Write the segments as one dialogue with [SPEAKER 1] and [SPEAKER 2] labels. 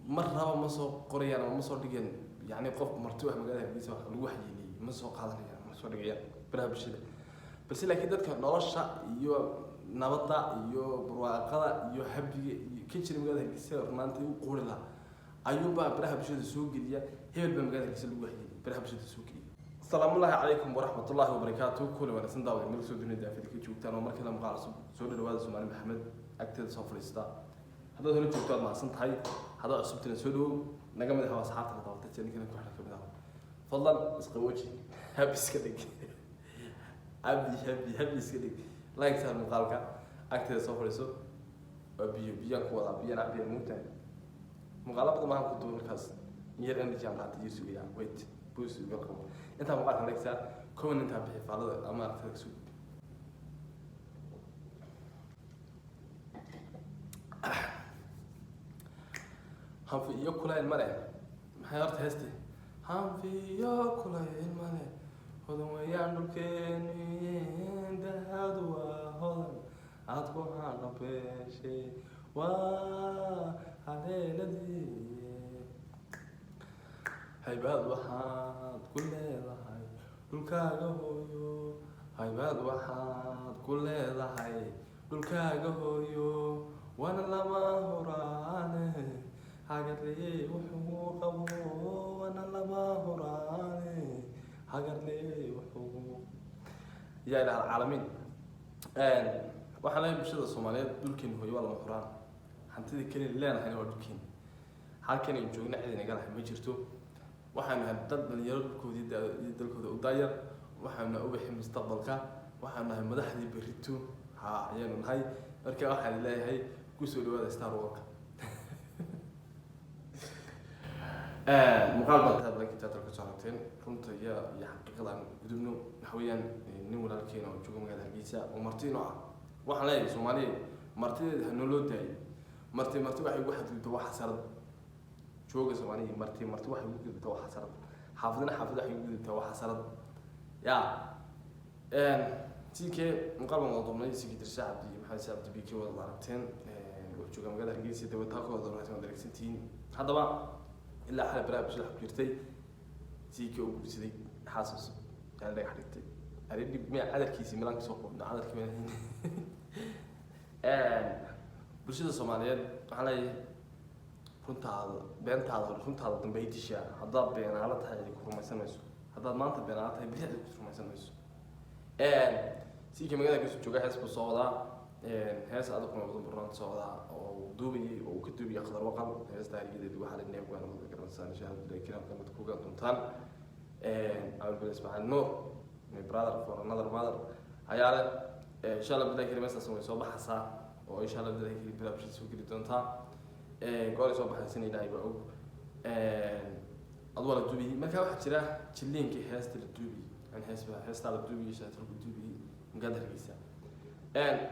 [SPEAKER 1] Mar raba ma soo qorayaan ama ma soo dhigeen, yacni qof marti wax magaalada Hargeysa wax lagu waxyeeleeyey ma soo qaadanayaan, ma soo dhigayaan baraha bulshada. Balse laakiin dadka nolosha iyo nabadda iyo barwaaqada iyo habiga iyo ka jira magaalada Hargeysa runaantii u quuri lahaa ayuunbaa baraha bulshada soo geliya. Hebel baa magaalada Hargeysa lagu waxyeeliyey, baraha bulshada soo geliya. Asalaamullaahi calaykum waraxmatullaahi wabarakaatu. Kule wanaagsan daawada meel soo dunida daafida ka joogtaan oo markale muuqaal cusub soo dhawaada. Soomaali Maxamed agteeda soo fadhiista. Haddaad hore joogto aad mahadsan tahay, haddaad cusubtina soo dhawow, naga mid ah asxaabta la daawatay channelkana ku xidhan ka mid ah. Fadlan isqabooji, happy iska dhig, happy, happy, happy iska dhig. Like saar muuqaalka, agteeda soo fadhiiso. Waa biyo, biyaan ku wadaa, biyaan cabiyaan moogtahay. Muuqaalo badan baan ku duubay, markaas in yar energy aan qaatay iyo sugaya. Wait, boost iga qabo intaa muuqaalka like saar, comment intaa bixi, faallada ama aragtida kasoo gudbi. Hanfi iyo kulayl male, maxay horta heesti? Hanfi iyo kulayl male, hodan weeyaan dhulkeeni, dahadu waa hodan, aad ku hanabeeshe waa haleeladii. Haybaad waxaad ku leedahay dhulkaaga hooyo, haybaad waxaad ku leedahay dhulkaaga hooyo, waana lama huraane. Hagarley wuxuu qabo, waana lama huraane. Hagarley wuxuu yaa ilaah alcaalamiin. Waxaan leeyahay bulshada Soomaaliyeed, dhulkeena hooyo waa lama huraan. Hantida keliya leenahayna waa dhulkeena. Halkan aynu joogna cid inaga lahay ma jirto. Waxaanu nahay dad dhalinyaro dhulkoodii iyo dalkooda u daayar. Waxaanu nahay ubaxii mustaqbalka, waxaanu nahay madaxdii berrito, ha ayaanu nahay. Marka waxaan leeyahay kusoo dhawaada Star Work. Muuqaal baa taad laakiin teatar ka soo aragteen. Runta iyo xaqiiqada aan gudubno. Waxa weeyaan nin walaalkeena oo jooga magaalada Hargeysa oo marti inoo ah. Waxaan leeyahay Soomaaliya, martideeda ha nooloo daayo. Marti marti waxay ugu xadgudubtaa waa xasarad. Jooga Soomaaliya, marti marti waxay ugu gudubtaa waa xasarad, xaafadna xaafad waxay ugu gudubtaa waa xasarad. Ya sikee muuqaal baan wada duubnay, sikii Dirsha Cabdi iyo Maxamed Si Cabdi BK wada aragteen. Wuxuu joogaa magaalada Hargeysa, dabeed taa ka wada aragteen, wada aragsantihiin. Haddaba ilaa xalay baraha bulshada ku jirtay sikii uu guursaday xaas cusub, yani dhagax dhigtay arrin dhib miya cadarkiisi milaan kasoo qubno cadarkii maan. Bulshada Soomaaliyeed waxaan leeyahay, runtaada beentaada hore runtaada dambe ay dishaa. Haddaad beenaalo tahay cidi ku rumaysan mayso, haddaad maanta beenaalo tahay beri cidi ku rumaysan mayso. Sikii magaalada kasoo jooga hees buu soo wadaa, hees adag kuma badan burnaanta soo wadaa oo uu duubayay oo uu ka duubayay Qadar Waqal. Heesta hariyadeedu waxaa la neebgaan wada garanaysaa, insha Allah kiraamka mid ku gaan doontaan. Cabdul Ismaaciil Nuur, my brother for another mother, ayaa leh. Insha Allah billahi karim heestaas way soo baxaysaa oo insha Allah billahi karim bilaa bulshada soo geli doontaa. Goor ay soo baxaysana Ilaahay baa og. Adu waa la duubayay. Marka waxaa jira jiliinkii heesta la duubayay, yani hees heestaa la duubayay, shaatir lagu duubayay magaalada Hargeysa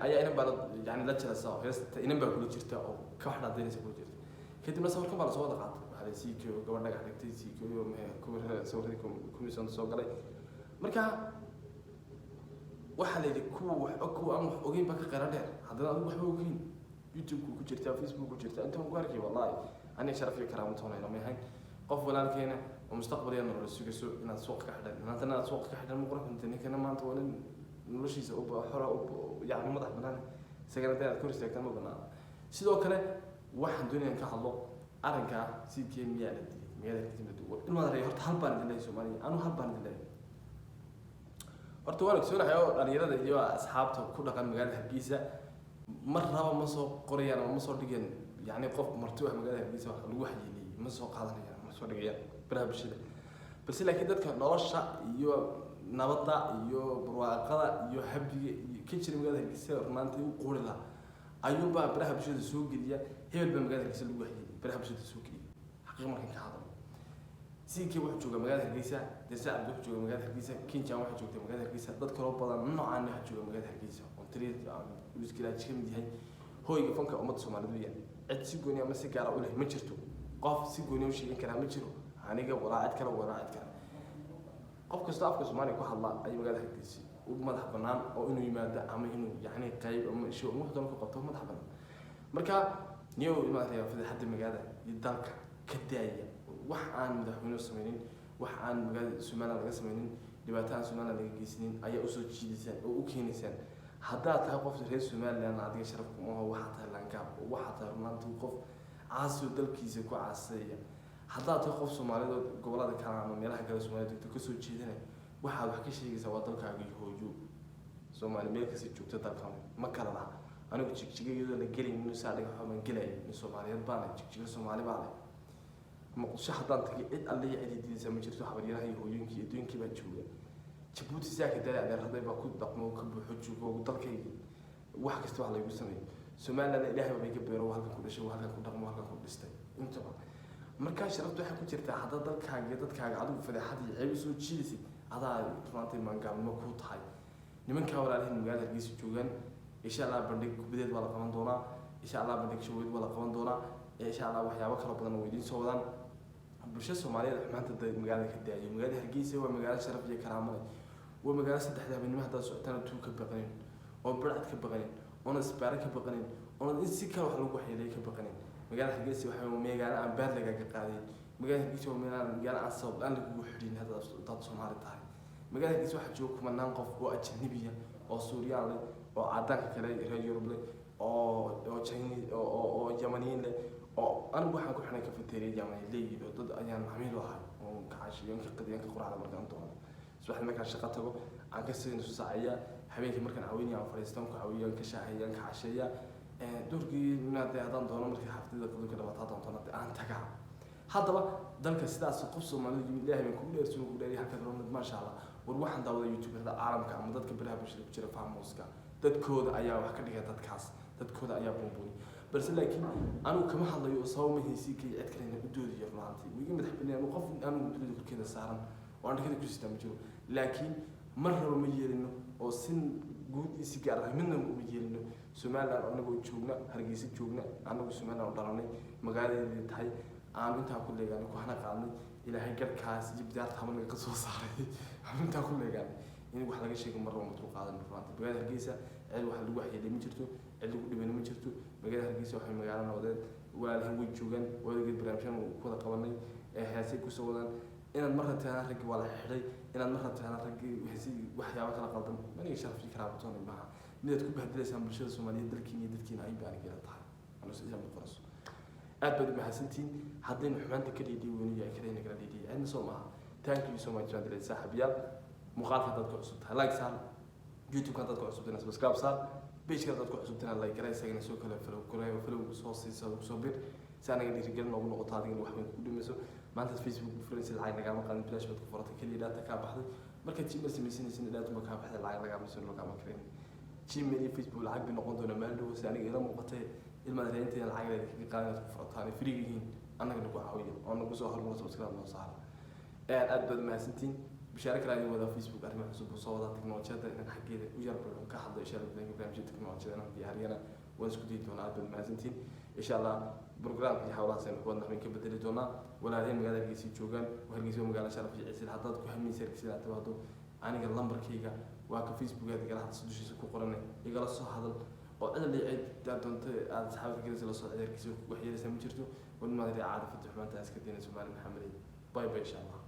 [SPEAKER 1] ayaa inan baa la yani la jiraysa oo heesta inan baa kula jirta oo ka wax dhaadaynaysa kula jirta. Kadibna sawirkan baa lasoo wada qaatay. Waxaa la CK gabadh dhagax dhigtay, CK sawiradii commission soo galay. Marka waxaa la yidhi kuwa wax og kuwa aan wax ogeyn baa ka qeyra dheer. Haddana adigu waxba ogeyn, YouTube ku jirtaa, Facebook ku jirtaa, intaan ku arkay. Wallahi aniga sharaf iyo karaamo toonayna ma ahayn qof walaalkeena oo mustaqbal nolol sugayso inaad suuqa ka xidhan maantana, inaad suuqa ka xidhan ma qurux badanta. Ninkana maanta waa nin noloshiisa u xora, yacni madax banaan, isagana inta inaad ka hor istaagtaan ma banaana. Sidoo kale waxaan doonaya in ka hadlo arrinkaa sidkee miyaa la dilay magaalada Hargeysa la dilay. Ilmaad reey, horta hal baan idin leeyahay Soomaaliya, anu hal baan idin leeyahay. Horta waan ogsoonahay oo dhalinyarada iyo asxaabta ku dhaqan magaalada Hargeysa mar raba ma soo qorayaan ama ma soo dhigeen, yacni qof marti wax magaalada Hargeysa wax lagu waxyeeleeyey ma soo qaadanayaan, ma soo dhigayaan baraha bulshada. Balse laakiin dadka nolosha iyo nabadda iyo barwaaqada iyo habiga iyo ka jira magaalada Hargeysa runaantii u quuri lahaa ayuunbaa baraha bulshada soo geliya. Hebel baa magaalada Hargeysa lagu waxyeeliyey, baraha bulshada soo geliya. Xaqiiq markan ka hadalo, sikii wuxuu joogaa magaalada Hargeysa, Dirse Cabdi wuxuu joogaa magaalada Hargeysa, Kinjan waxay joogtaa magaalada Hargeysa, dad kaloo badan noocaan waxaa jooga magaalada Hargeysa oo tiri uskilaaji ka mid yahay. Hoyga fanka ummadda Soomaaliyeed weeyaan. Cid si gooni ama si gaara u leh ma jirto, qof si gooni u sheegin karaa ma jiro, aniga walaa cid kale walaa cid kale. Qof kastoo afka Soomaaliya ku hadla ayay magaalada Hargeysa u madax banaan oo inuu yimaado ama inuu yacni qayb ama show wax doon ku qabto madax banaan. Marka niyow imaanaya fadeexadda magaalada iyo dalka ka daaya. Wax aan madaxweynuhu sameynin, wax aan magaalada Somaliland laga sameynin, dhibaato aan Somaliland laga geysanin ayaa usoo jiidaysaan oo u keenaysaan. Haddaad tahay qof reer Somaliland, adiga sharaf kuma aho. Waxaa tahay langaab oo waxaa tahay runaantii qof caasi oo dalkiisa ku caaseeya. Haddaad tahay qof Soomaalida gobolada kale ama meelaha kale Soomaalida degto kasoo jeedana, waxaad wax ka sheegaysaa waa dalkaaga iyo hooyo. Soomaali meel kasta joogta dalkan ma kala laha. Anigu Jigjiga iyadoo la gelayn saa dhiga waxbaan gelaya, nin Soomaaliyeed baana, Jigjiga Soomaali baa leh. Muqdisho haddaan tagay, cid alle iyo cid diidaysa ma jirto, habaryaraha iyo hooyooyinkii iyo adduunkii baa jooga. Jabuuti saa ka daaya, adeeraday baa ku dhaqmo, ka buuxo, joogo dalkaygii, wax kasta wax laygu sameeyo. Somalilandna Ilaahay baa iga beero, halkan ku dhashay, halkan ku dhaqmo, halkan ku dhistay intaba. Markaa sharaftu waxay ku jirtaa haddaad dalkaaga iyo dadkaaga adigu fadeexad iyo ceeb usoo jiidaysid, adaa runaantii maangaabnimo kuu tahay. Nimankaa walaalihiin magaalada Hargeysa joogaan, insha Allah bandhig kubadeed baa la qaban doonaa, insha Allah bandhig shaweed baa la qaban doonaa, insha Allah waxyaabo kala badan oo idiin soo wadaan. Bulshada Soomaaliyeed xumaanta magaalada ka daayo. Magaalada Hargeysa waa magaalo sharaf iyo karaamo leh, waa magaalo 3da habeenimo haddaad socotaan tuug ka baqanin, oo barcad ka baqanin, oona isbaaro ka baqanin, oona in si kale wax lagu waxyeeleeyo ka baqanin. Magaalada Hargeysa waxa waa magaalo aan baad lagaaga qaadayn. Magaalada Hargeysa waa magaalo aan sabab aan lagugu xidhin haddaad Soomaali tahay. Magaalada Hargeysa waxaa jooga kumanaan qof oo ajnabiya, oo Suuriyaan leh, oo cadaanka kale reer Yurub leh, oo Chinese, oo Yamaniyiin leh, oo anigu waxaan ku xidhnay cafeteria Yamani leeyihiin, oo dad ayaan macmiil u ahay oo ka cashiyo, ka qadiyan, ka quraacda markaan doono. Subaxdii markaan shaqo tago aan ka sii nusu saaciya, habeenkii markaan caweynaya aan fadhiisto, aan ku caweeyo, aan ka shaaheeya, aan ka casheeya. Duhurkii dee haddaan doono, markii xaafadada qadu ka dhamaata haddaan doono dee aan tagaa. Haddaba dalka sidaas qof Soomaalida yimid, Ilaahay baan kugu dheersuun kugu dheeriya halka doonad, maasha Allah. War waxaan daawaday YouTuberada caalamka ama dadka baraha bulshada ku jira famouska, dadkooda ayaa wax ka dhiga, dadkaas dadkooda ayaa buunbuuni. Balse laakiin anigu kama hadlayo oo sabab ma haysi kay cid kalena u doodayo. Runaantii wiiga madax banaan anu qof anigu dunida korkeeda saaran oo aan dhakada ku sitaa ma jiro, laakiin mar raba ma yeelino oo si guud iyo si gaar ah midna uma yeelino. Somaliland anagoo joogna, Hargeysa joogna, anagoo Somaliland u dhalanay, magaaladeedii tahay, aanu intaa ku leegaanay, ku hana qaadnay, Ilaahay garhkaas iyo bidaarta haba naga soo saaray, aanu intaa ku leegaanay, in wax laga sheego marnaba ma dul qaadan. Runaantii magaalada Hargeysa cid wax lagu waxyeelay ma jirto, cid lagu dhibana ma jirto. Magaalada Hargeysa waxay magaalo nabadeed, walaalihin way joogaan, wadageed barnaamijyaan ku wada qabanay, heesay kusoo wadaan. Inaad marna tirahdaan raggii waa la xidhay, inaad marna tirahdaan raggii heesay waxyaabo kala qaldan, maniga sharaf iyo karaamatoona maaha. Midaad ku bahdilaysaan bulshada Soomaaliyeed, dalkiina iyo dadkiina ayun baa aniga ila tahay anu noqonayso. Aad baad u mahadsantihiin. Haddaynu xumaanta ka dhiidhiyi weyno, yaa kale nagala dhiidhiya? Cidna soo maaha. Thank you so much baan dilay saaxiibayaal. Muuqaalka haddaad ku cusub tahay, like saar. YouTube haddaad ku cusub tahay, subscribe saar. Page haddaad ku cusub tahay, like garay. Isagana soo kale follow garay oo follow soo siisa, soo bir si anaga dhiirigelin noogu noqoto, adigana wax weyn kugu dhimayso. Maanta Facebook furanaysa, lacag nagaama qaadin, bilaash baad ku furatay, keliya data kaa baxday. Markaad Gmail samaysanaysin, data ma kaa baxday, lacag lagaama soo, lagaama karin. Gmail iyo Facebook lacag bay noqon doonaa maalin dhow, si aniga ila muuqatay. Ilmaad reentayda lacag leeda kaga qaadan inaad ku furataan, free yihiin, annaga nagu caawiya oo nagu soo hormaro, subscribe noo saara. Aad baad mahadsantiin. Bishaare kale ayaan wadaa. Facebook arrimo cusub buu soo wadaa, teknolojiyadda inaan xaggeeda u yar baro ka hadlo insha Allah. Barnaamijka teknolojiyada inaan diyaariyana waan isku dayi doonaa. Aad baad mahadsantiin. Insha Allah programka iyo hawlahaas aynu kuwadna waxbayn ka bedeli doonaa. Walaalihiin magaalada Hargeysa joogaan. Hargeysa waa magaalo sharaf iyo cisil. Haddaad ku hamaysa Hargeysa inaad timaado, aniga lambarkayga waa ka Facebook aad igala hadasho dushiisa ku qoranay, igala soo hadal oo cid ali cid aad doonto aad asxaabta gelaysa la soo cid. Hargeysa wax yeelaysaa ma jirto. Wadmaad caada fati xumaanta iska dayna. Soomaali Maxamed, bye bye, insha Allah.